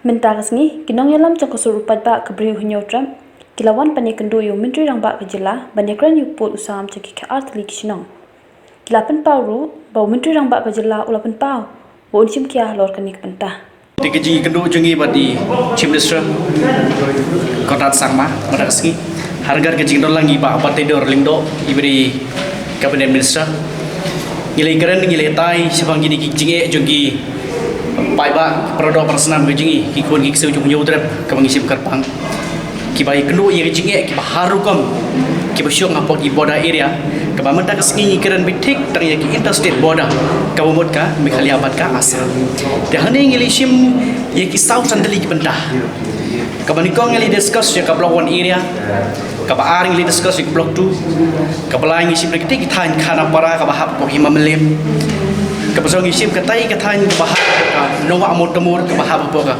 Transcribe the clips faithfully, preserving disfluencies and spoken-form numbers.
Mynta ka sngi, ki nongïalam jong ka sur u paidbah ka Bri u Hynñiewtrep ki la wan ban ïakynduh ïa u Myntri Rangbah ka jylla ban ïakren ïa u pud u sam jong ki khatar tylli ki shnong. Ki la pynpaw ruh ba u Myntri Rangbah ka jylla u la pynpaw ba un shim khia halor kane ka bynta. Te ka jingïakynduh jong ngi bad i Chief Minister Conrad Sangma mynta ka sngi ha ryngkat ka jingdon lang i Bah Bataidur Lyngdoh, i ba dei Cabinet Minister. Ngi la ïakren, ngi la ïatai shaphang kine ki jingeh jong ki paidbah, para doh para snam ka jong ngi, ki khun ki ksiew jong u Hynñiewtrep kaba ngi shim kyrpang, kiba ïakynduh ïa ki jingeh kiba har rukom kiba shong hapoh ki border area, kaba mynta ka sngi ngi kren beit thik tang ïa ki interstate border kaba mut ka Meghalaya bad ka Assam. Te hangne ngi la shim ïa ki saw san tylli ki bynta. Kaba nyngkong ngi la discuss ïa ka Block One area, kaba ar ngi la discuss ïa ka Block Two, kaba lai ngi shim ïa katei ka thaiñ Khanapara kaba hap hapoh Hima Mylliem, kaba saw ngi shim katei ka thaiñ kaba hap hapoh ka Nongwah Mawtamur kaba hap hapoh ka,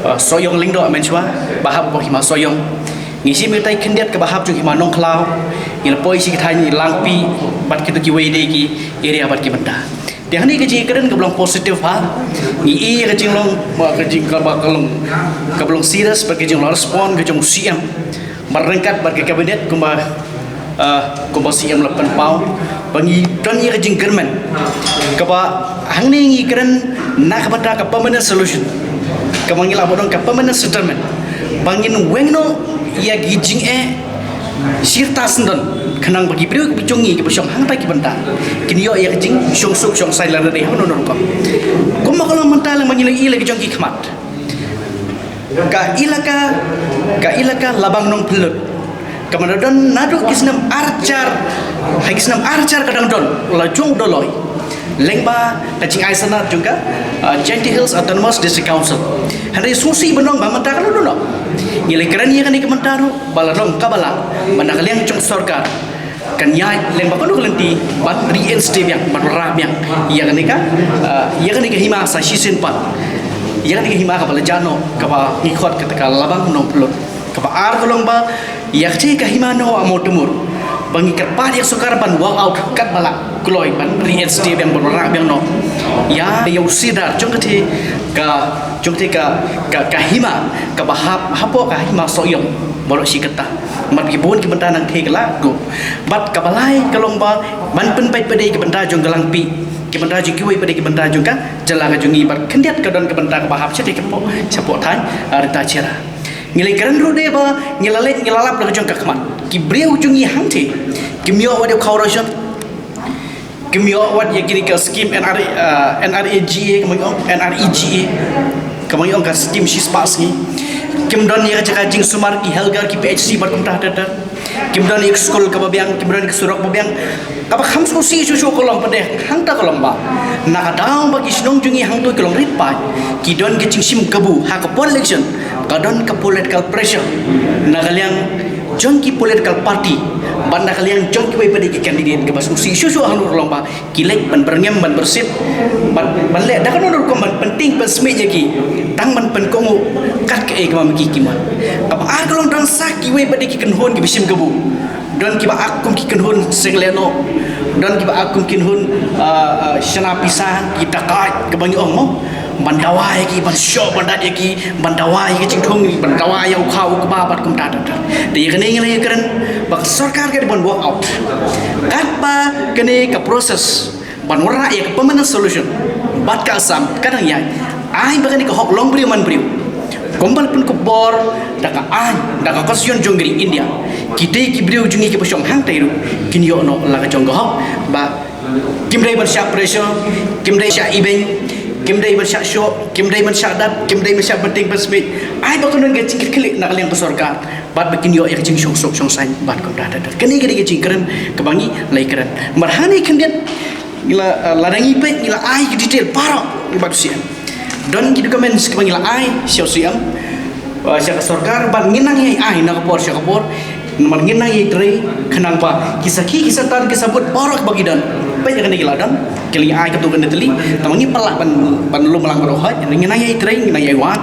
uh, Sohiong Lyngdoh mynshuwa, ba hap hapoh Hima Sohiong. Ngi shim ïa katei khyndiat kaba hap jong Hima Nongkhlaw. Ngi la poi sha ki thaiñ Langpih bad kito kiwei de ki area bad ki bynta. Te hangne ka jingïakren kaba long positive ha. Ngi i ïa ka jinglong, ba ka jing kaba ka long, kaba long serious bad ka jinglong respond ka jong u C M, bad ryngkat bad ka Cabinet kumba, ah, kumba u C M la pynpaw ba ngi don ïa ka jingkyrmen kaba hangne ngi kren na ka bynta ka permanent solution, kaba ngi lah ban ong ka permanent settlement, ba ngin weng noh ïa ki jingeh shirta syndon, khnang ba ki briew kiba jong ngi kiba shong hangta ki bynta kin ïoh ïa ka jingshong suk shong saiñ lada dei ha kano kano rukom. Kumba ka long mynta lem ba ngi la i la ki jong ki khmat, ka ilaka, ka ilaka Labang Nongphyllut, kaba la don naduh ki snem arhajar, ha ki snem arhajar ka dang don la jong u Dolloi lyngba ka jingai sanad jong ka, ah, Jaintia Hills Autonomous District Council. Hynrei sngewsih ban ong ba mynta ka la don noh. Ngi la kren ïa kane ka mynta ruh ba la long kaba lah ba na ka liang jong sorkar kan ïaid lyngba kano ka lynti ban reinstate biang, ban wanrah biang ïa kane ka, ah, ïa kane ka hima sa shisien pat, ïa kane ka hima kaba la jah noh kaba ngi khot kata ka Labang Nongphyllut. Kaba ar ka long ba ïa katei ka Hima Nongwah Mawtamur ba ngi kyrpad ïa ka sorkar ban walk out katba lah kloi ban reinstate biang, ban wanrah biang noh ïa, ïa u sordar jong katei ka, jong katei ka, ka, ka hima kaba hap hapoh ka Hima Sohiong baroh shi katta. Bad ki bun ki bynta nangthie ka la duh. Bad kaba lai ka long ba ban pynpait pat ïa ki bynta jong ka Langpih, ki bynta jong kiwei pat ïa ki bynta jong ka jylla ka jong ngi, bad khyndiat ka don ka bynta kaba hap shatei shapoh, shapoh thaiñ, ah, Ritacherra. Ngi la kren ruh de ba ngi la leit ngi la lap la ka jong ka khmat. Ki briew jong ngi hangthie kim ïoh wat ïa u khaw ration, kim ïoh wat ïa kine ka skim N R, ah, N R E G A, kaba ngi ong N R E G A, kaba ngi ong ka skim shispah sngi. Kim don ïa ka jaka jingsumar, ki health care, ki P H C bad kumta ter ter. Kim don ïa ka skul kaba biang, kim don ïa ka surok ba biang. Kaba kham sngewsih shuh shuh ka long pat de hangta ka long ba na ka daw ba ki shnong jong ngi hangto ki long rit paid, ki don ka jingshim kabu ha ka por election, ka don ka political pressure na ka liang jong ki political party bad na ka liang jong kiwei pat de ki candidate. Kaba sngewsih shuh shuh hangno ka long ba ki leit ban byrngem ban byrsit ban, ban leh da kano kano rukom ban pyntieng pynsmit ïa ki, tang ban pynkohnguh kat kaei kaba ma ki ki mon. Kaba ar ka long don sa kiwei pat de ki kynhun kiba shim kabu. Don kiba ak kum ki kynhun seng lehnoh, don kiba ak kum ki kynhun, ah, ah, shna pisa, ki dakaid kaba ngi ong mo, ban dawa ïa ki, ban shoh ban dat ïa ki, ban dawa ïa ki jingthung, ban dawa ïa u kha u kba bad kumta ter ter. Te ïa kane ngi la ïakren ba ka sorkar ka dei ban walk out katba kane ka process ban wanrah ïa ka permanent solution bad ka Assam ka dang ïaid. Ai ba kane ka hok long briew man briew, kumba la pynkup bor da ka aiñ, da ka Constitution jong ka ri India, kitei ki briew jong ngi kiba shong hangtai ruh kin ïoh noh la ka jong ka hok. Ba kim dei ban shah pressure, kim dei shah ibeiñ, kim dei ban shah shoh, kim dei ban shah dat, kim dei ban shah pyntieng pynsmit. Ai ba ka don ka jingkitkhlieh na ka liang ka sorkar bad ba kin ïoh ïa ka jingshong suk shong saiñ bad kumta ter ter. Kane ka dei ka jingkren kaba ngi la ïakren. Namar hangne khyndiat ngi la, eh, lada ngi peit ngi la ai ki detail baroh bad u C M. Don ki documents kiba ngi la ai sha u C M, eh, sha ka sorkar, bad ngin nang ïai ai na ka por sha ka por. Namar ngin nang ïai trei khnang ba ki sakhi ki santan ki sabut baroh kiba ki don, peit ïa kane ki la don, ki la ïai ai katto katne tylli. Tangba ngi pat lah ban, ban lum lang baroh hoi. Ngin nang ïai trei, ngin nang ïai wad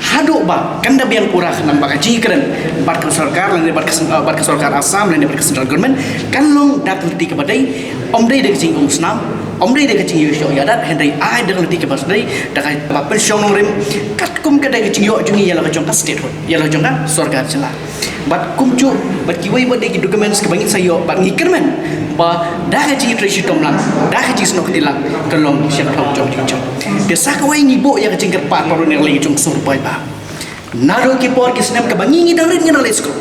haduh ba kan da biang pura khnang ba ka jingkren bad ka sorkar lane bad ka, eh, bad ka sorkar Assam lane bad ka central government kan long da ka lynti kaba dei. Ym dei da ka jingumsnam, Ym dei da ka jingïoh ïadat, hynrei ai da ka lynti kaba sdei, da kaba pynshong nongrim, katkum ka dei ka jingïoh jong ngi ïa la ka jong ka statehood, ïa la ka jong ka sorkar jylla. Bad kumjuh, bad kiwei pat de ki documents kiba ngin sa ïoh, bad ngi kyrmen ba da ka jingtrei shitom lang, da ka jingsnoh kti lang, kan long sha ka thong jong jingjong. Te sa kawei ngi buh ïa ka jingkyrpad baroh na ka liang jong u sor paidbah. Naduh ki por ki snem kaba ngi ngi dang rit ngi dang leit skul.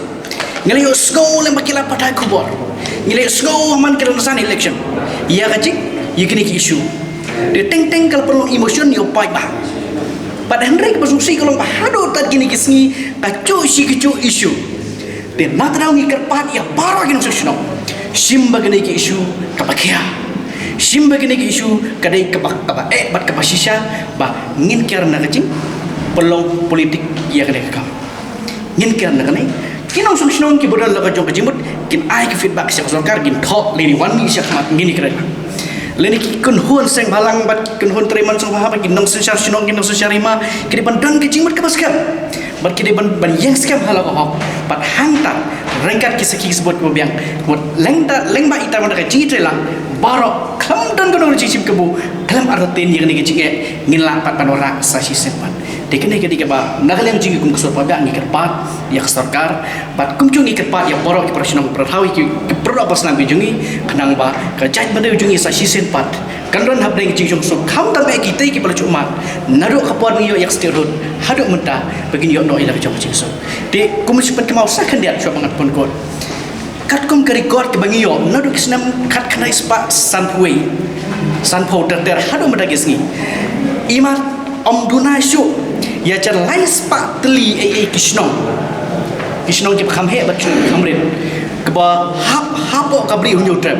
Ngi la ïohsngew lem ba ki la pathai khubor. Ngi la ïohsngew man ki dang san election. Ïa ka jing, ïa kine ki issue. Te teng teng ka la pynlong emotion ïa u paidbah. Bad hynrei kaba sngewsih ka long ba haduh tat kine ki sngi ka juh shi ka juh issue. Te na ka daw ngi kyrpad ïa baroh ki nongshong shnong. Shim ba kane ka issue kaba khia. Shim ba kane ka issue ka dei kaba, kaba eh bad kaba shisha ba ngin kiar na ka jingpynlong politik ïa kane ka kam. Ngin kiar na kane. Ki nongshong shnong kiba don la ka jong ka jingmut kin ai ka feedback sha ka sorkar, kin thoh lane wan mih sha khmat, ngin ïakren. Lane ki kynhun seng bhalang bad ki kynhun trei man seng bhalang bad ki nongsynshar shnong, ki nongsynshar hima, ki dei ban don ka jingmut kaba skhem. Bad ki dei ban, ban ïeng skhem ha la ka hok. Bad hangta ryngkat ki sakhi ki sabut kiba biang, bad lyngba, lyngba ita man ka jingtrei lang baroh, khlem don kano ka jingshim kabu, khlem artatien ïa kane ka jingeh ngin lah pat ban wanrah sa shisien pat. Te kane ka dei kaba na ka liang jong ngi kum ka shnong ba ngi kyrpad ïa ka sorkar, bad kumjuh ngi kyrpad ïa baroh ki para shnong para thaw, ki, ki para basnam ki jong ngi, khnang ba ka jaitbynriew jong ngi sa shisien pat kan don hapdeng ka jingsuk, khamtam eh kitei kiba la ju mad naduh ka por ngi ïoh ïa ka statehood haduh mynta, ba kin ïoh noh ïa la ka jong ka jingsuk. Te kum shu pynkynmaw sa khyndiat shuwa ba ngan pynkut, katkum ka record kaba ngi ïoh naduh ki snem khatkhyndai spah sanphew wei, sanphew ter ter haduh mynta ki sngi, i mat ym duna shuh ïa jar lai spah tylli ei ei ki shnong, ki shnong kiba kham heh bad ki shnong kiba kham rit, kiba hap hapoh ka Bri u Hynñiewtrep,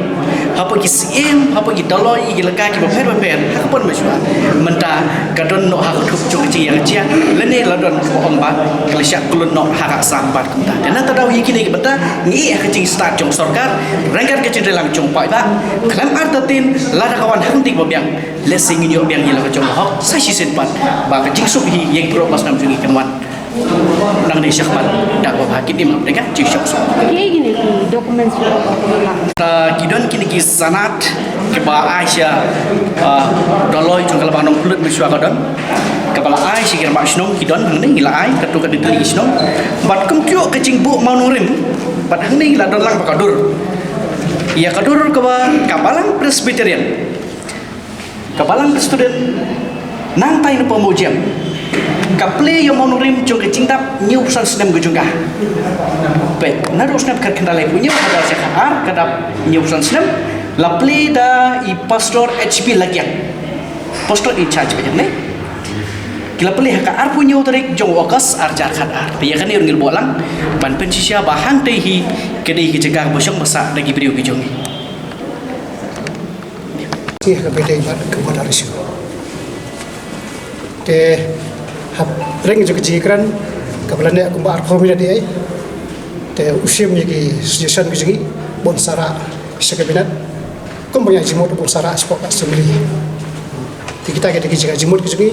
hapoh ki siem, hapoh ki daloi, ki laka kiba pher bapher ha ka por mynshuwa. Mynta ka don noh ha ka thup jong ka jingïakajia, lane la don kaba ong ba ka la shah khlun noh ha ka Assam bad kumta. Te na ka daw ïa kine ki bynta ngi ïeh ha ka jingstad jong sorkar, ryngkat ka jingtreilang jong paidbah, khlem artatien lada ka wan ha ka kti kaba biang, lehse ngin ïoh biang ïa la ka jong ka hok sa shisien pat, ba ka jingsuk hi ïa ki para basnam jong ngi kan wan nangne shakhmat da kaba bha. Kine ma dei ka jingsuk. Ki ei kine ki documents ki la, ki don kine ki sanad kiba ai sha, ah, daloi jong ka Labang Nongpynlut mynshuwa ka don, kaba la ai sha ki rangbah shnong, ki don hangne, ngi la ai katto katne tylli ki shnong. Bad kumjuh ka jingbuh mawnongrim, bad hangne la don lang ba ka dur, ïa ka dur kaba ka Balang Presbyterian, ka Balang Presbyterian, nangtai na Pambojem, ka plie ïa u mawnongrim jong ka jingdap hynñiewphew san snem ka jong ka. Peit, naduh u snem khatkhyndai laiphew hynñiew, ka dap sha khatar, ka dap hynñiewphew san snem, la plie da i Pastor H P Lakiang, Pastor in charge ba jong ne. Ki la plie ha ka arphew hynñiew tarik jong u August ar hajar khatar. Te ïa kane ruh ngi la buh lang ban pynshisha ba hangtei hi ka dei ka jaka kaba shong ba sah da ki briew ki jong ngi. Te ha ka bynta bad ka border issue, te hapdeng jong ka jingkren kaba la neh kumba arphew minit ei, te u shim ïa ki suggestion ki jong ngi, bun sa rah sha cabinet, kumba ngi ïa jingmut bun sa rah shapoh ka assembly. Te kita ki dei ki jingmut ki jong ngi.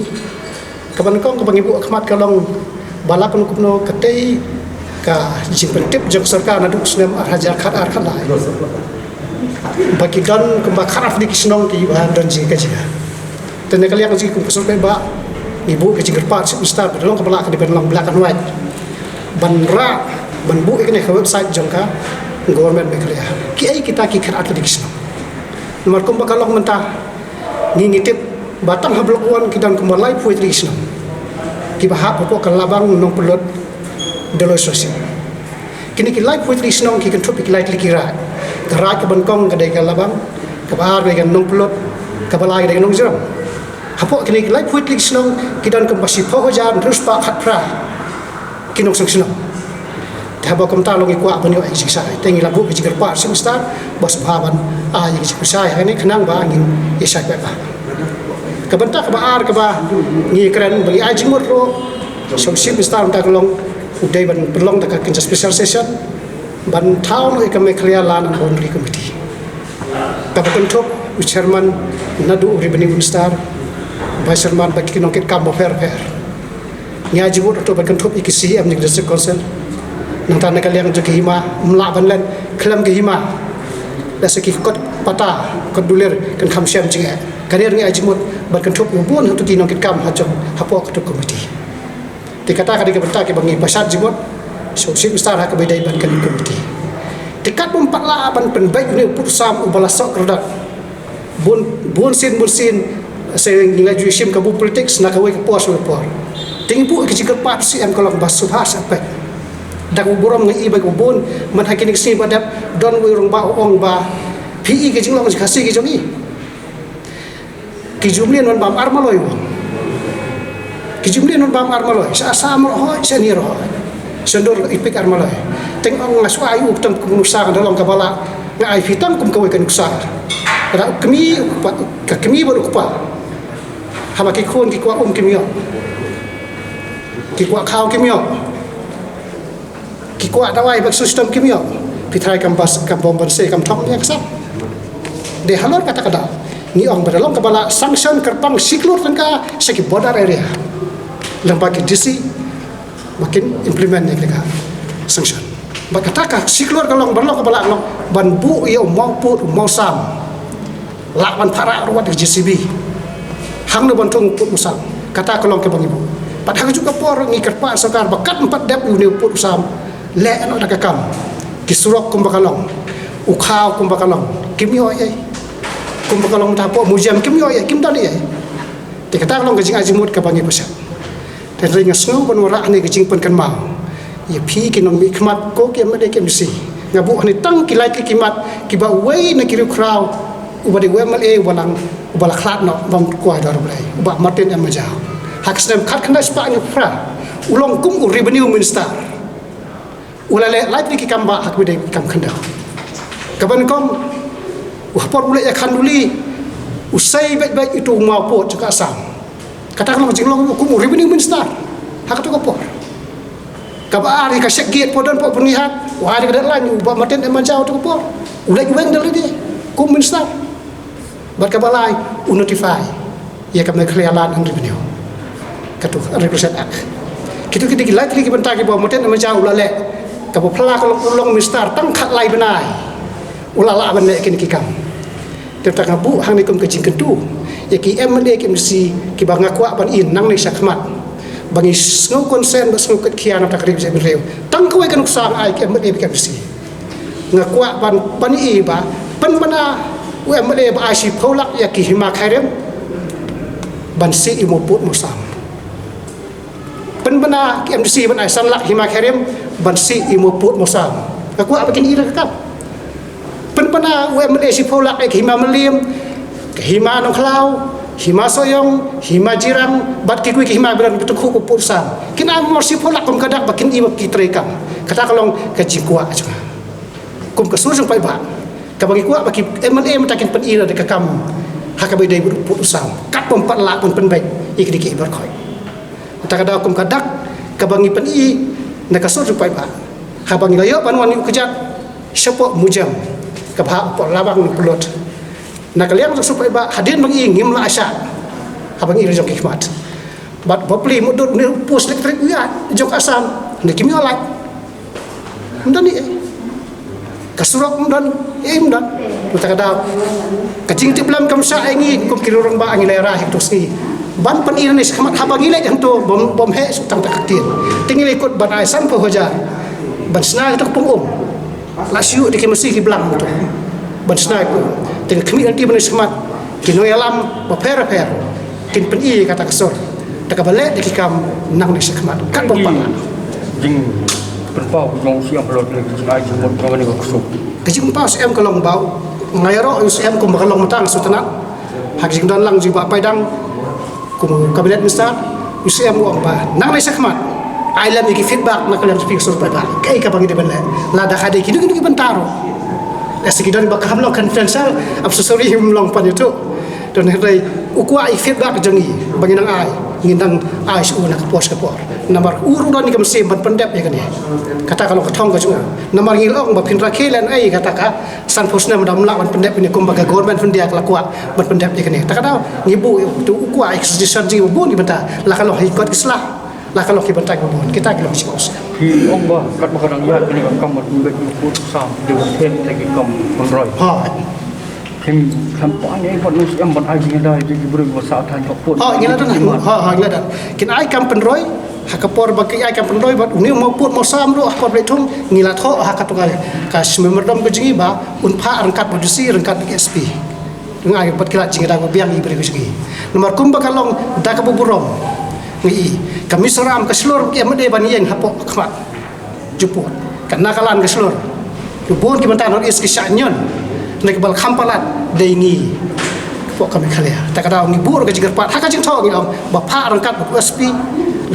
Kaba nyngkong kaba ngi buh ha khmat ka long ba la kumno kumno katei ka jingpyntip jong ka sorkar naduh u snem ar hajar khatar khatlai ba ki don kumba khatar tylli ki shnong kiba don jingkajia. Te na ka liang jong ngi kum ka sorkar ba ngi buh ka jingkyrpad sha u Chief Minister ba long kaba lah ka dei ban long black and white, ban rah, ban buh ïa kane ka website jong ka Government Meghalaya, ki ei kita ki khatar tylli ki shnong. Namar kumba ka long mynta ngi ngi tip ba tang ha Block One ki don kumba laiphew wei tylli ki shnong kiba hap hapoh ka Labang Nongpynlut Doloi Sohsim. Kine ki laiphew wei tylli ki shnong ki kynthup ïa ki lai tylli ki raid. Ka raid kaba nyngkong ka dei ka Labang, kaba ar ka dei ka Nongpynlut, kaba lai ka dei ka Nongjrong. Hapoh kine ki laiphew wei tylli ki shnong ki don kumba shiphew hajar hynriew spah khatphra ki nongshong shnong. Te haba kumta long ngi kwah ban ïoh ïa ka jingshai. Te ngi la buh ka jingkyrpad sha u Chief Minister ba sngewbha ban ai ïa ka jingshai ha kane khnang ba ngin ïa shai paidbah. Ka bynta kaba ar kaba ngi kren ba ngi ai jingmut ruh sha u Chief Minister mynta ka long u dei ban pynlong da ka kynja special session ban thaw noh ïa ka Meghalaya Land and Boundary Committee, kaba kynthup u chairman naduh u Revenue Minister, vice chairman bad ki nongkitkam bapher bapher. Ngi ai jingmut ruh ban kynthup ïa ki C E M jong ki District Council. Nangta na ka liang jong ki hima, ym lah ban len khlem ki hima. Lehse ki kot Kata ka dulir kan kham shem jingeh. Ka ri ngi ai jingmut ban kynthup ïa u bun hangtu ki nongkitkam ha jong hapoh katu ka komiti. Te kata ka dei ka bynta kiba ngi pynshad jingmut sha u Chief Minister ha kaba ïadei bad kane ka komiti. Te kat bym pat lah ban pynbeit une u pud u sam uba la soh kyrdan. Bun bun sien bun sien se ngi la ju shim ka bu politics na kawei ka por sha kawei ka por. Te ngi buh ka jingkyrpad sha u C M ka long ba sngewbha sa peit. Da u burom nga i ba u bun man ha kine ki sngi ba dep don uwei u rangbah u ong ba phi i ka jinglong Khasi ka jong i. Ki ju mlien wan bam ar maloi u. Ki ju mlien wan bam ar maloi. Sha Assam ruh hoi, sha ni ruh hoi. Sha Ndur i pik ar maloi. Teng ong nga shu ai u tang kum nuksa ka da long kaba lah. Nga ai phi tang kum kawei ka nuksa. Ka da u kmie u kpa, ka kmie bad u kpa. Haba ki khun ki kwah um kim ïoh. Ki kwah khaw kim ïoh. Ki kwah dawai bad system kim ïoh. Phi tharai kam bas, kam bom ban se, kam thong ïa ka sap. Dei halor kata ka daw ngi ong ba da long kaba lah sanction kyrpang shi klur tyngka sha ki border area. Lyngba ki D C ba kin implement ïa ka sanction. Bad kata ka shi klur ka long, ba da long kaba lah, long ban buh ïa u mawpud u mawsam. Lah ban phah rah ruh wat da ka J C B. Hangno ban thung pud u sam. Kata ka long kaba ngi buh. Bad ha kajuh ka por ngi kyrpad sorkar ba kat ym pat dep ïa une u pud u sam. Leh noh da ka kam. Ki surok kumba ka long. U khaw kumba ka long. Kim ïoh ei. Kumba ka long mynta hapoh museum kim ïoh ei. Kim don ei. Te kata ka long ka jingai jingmut kaba ngi pynshad. Te hynrei nga sngew ban wanrah hangne ka jingpynkynmaw ïa phi ki nongmihkhmat ko ki M L A ki M D C. Nga buh hangne tang ki lai tylli ki mat kiba uwei na ki riewkhraw uba dei u M L A uba la, uba la khlad noh bym kwah da U Blei, u Bah Martin M Majaw. Ha ka snem khatkhyndai spah hynñiewphew phra u long kum u revenue minister. U la leh lai tylli ki kam bah ha kaba dei ki kam khyndew. Kaba nyngkong u ha por u leh ïa Khanduli u sei beit beit ïa utu u mawpud jong ka Assam. Kata ka long ka jinglong kum u revenue minister ha katu ka por. Kaba ar ïa ka check gate por don por bun ngi hap u ar ïa ka deadline u Bah Martin M Majaw tu ka por. U leh weng da lade kum minister. Bad kaba lai u notify ïa ka Meghalaya Land and Revenue. Katu Regulation Act. Kitu ki dei ki lai tylli ki bynta kiba u Martin M Majaw u la leh. Kaba phylla ka long u long minister tang khatlai bnai. U la lah ban leh kine ki kam. Te mynta nga buh hangne kum ka jingkyntu ïa ki M L A ki M D C kiba nga kwah ban i nangne shakhmat ba ngi sngew concern ba sngew kit khia na bynta ka ri bad jaitbynriew. Tang kawei ka nuksa nga ai ki M L A bad ki M D C. Nga kwah ban, ban i ba pynbna u M L A ba ai shiphew lak ïa ki hima Khyrim ban sih ïa u mawpud mawsam. Pynbna ki M D C ban ai san lak hima Khyrim ban sih ïa u mawpud mawsam. Nga kwah ba kin i da ka kam. Pynbna u M L A shiphew lak ïa ka hima Mylliem, ka hima Nongkhlaw, hima Sohiong, hima Jirang bad kiwei ki hima ba don ba tyngkhuh u pud u sam. Kin ai mawsam shiphew lak kum ka dak ba kin i ba ki treikam. Kata ka long ka jingkwah jong nga. Kum ka sur jong paidbah kaba ngi kwah ba ki M L A mynta kin pyni da ka kam ha kaba ïadei bad u pud u sam. Kat bym pat lah ban pynbeit ïa kine ki barkhoi. Mynta ka daw kum ka dak kaba ngi pyni na ka sur jong paidbah. Haba ngi la ïoh ban wan ïa u kjat shapoh Mujam kaba hapoh Labang Pyllut. Na ka liang jong sur paidbah hadien ba ngi ngim lah shah haba ngi la jong ki khmat. Bad bapli mutdur une u post elektrik u ïaid jong ka Assam ne kim ïoh lait. Ym don ei. Ka surok ym don ei, ym don. Mynta ka daw ka jingtiplem kam shah ei ngi kum ki rangbah ngi lehrain ha kito ki sngi ban pyni nangne shakhmat haba ngi leit hangto bym, bym heh shuh tang da ka ktien. Te ngi leit kut ban ai sanphew hajar ban shna kito ki pung um. La shu da ki masi ki blang hangto ban shna ki pung um. Te ngi khmih lynti ban ai shakhmat ki nongïalam bapher bapher. Kin pyni kata ka sur da kaba leh da ki kam nangne shakhmat kat bym pat lah. Jingpynpaw ka jong u C M Pyllut ne ka jingai jingmut ka kane ka ksuk. Ka jingpynpaw C M ka long ba nga ïaroh u C M kumba ka long mynta nga sngewtynnat. Ha ka jingdon lang jong u Bah Paidang kum u cabinet minister, u C M u ong ba nangne shakhmat ai lem ïa ki feedback na ka liang jong phi ka sur paidbah kaei kaba ngi dei ban leh. Lada ka dei kino kino ki bynta ruh. Lehse ki don ba ka ham long confidential, I'm so sorry, ym long pan ïathuh. Te hynrei u kwah ïa feedback jong ngi ba ngin nang ai, ngin nang ai sha u na ka por sha ka por. Namar u ruh u don ïa ka mynsiem ban pyndep ïa kane. Kata ka long ka thong ka jong u. Namar ngi la ong ba phin rakhe lehnohei ïa kata ka sanphew snem da ym lah ban pyndep ïa kane kumba ka government of India ka la kwah ban pyndep ïa kane. Te ka daw ngi buh ïa u, te u kwah ïa ka suggestion jong ngi ba bun ki bynta, la ka long ha ki kot ki sla, la ka long ki bynta kiba bun, kita ki long ki sla. Ki ong ba katba ka dang ïaid kane ka kam ban pynbeit ïa u pud u sam, dei ban phet ïa ki kam pynroi. Ha. Em, kan poi ne bad nus em bad ai jingïada ïa ki briew ba sah than hok pun. Ha, ngi la don. Ha, ha, ngi la don. Kin ai kam pynroi ha ka por ba ki ai kam pynroi bad une u mawpud mawsam ruh ha ka por ba la ïathung, ngi la thoh ha ka tu ka, ka memorandum ka jong ngi ba un phah ryngkat bad U C, ryngkat bad S P. Nga ïa pat ki la jingïada ba biang ïa ki briew ka jong ngi. Namar kumba ka long da kaba burom ngi i ka Mizoram ka shlur ba ki em dei ban ïeng hapoh khmat jingput. Ka Nagaland ka shlur. Ki bun ki bynta North East ki shah ñion. Ne ki ba la kham palat dei ngi hapoh ka Meghalaya. Ta ka daw ngi buh ka jingkyrpad ha ka jingthoh ngi ong ba phah ryngkat bad U S P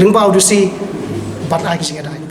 lyngba U D C ban ai ka jingïada.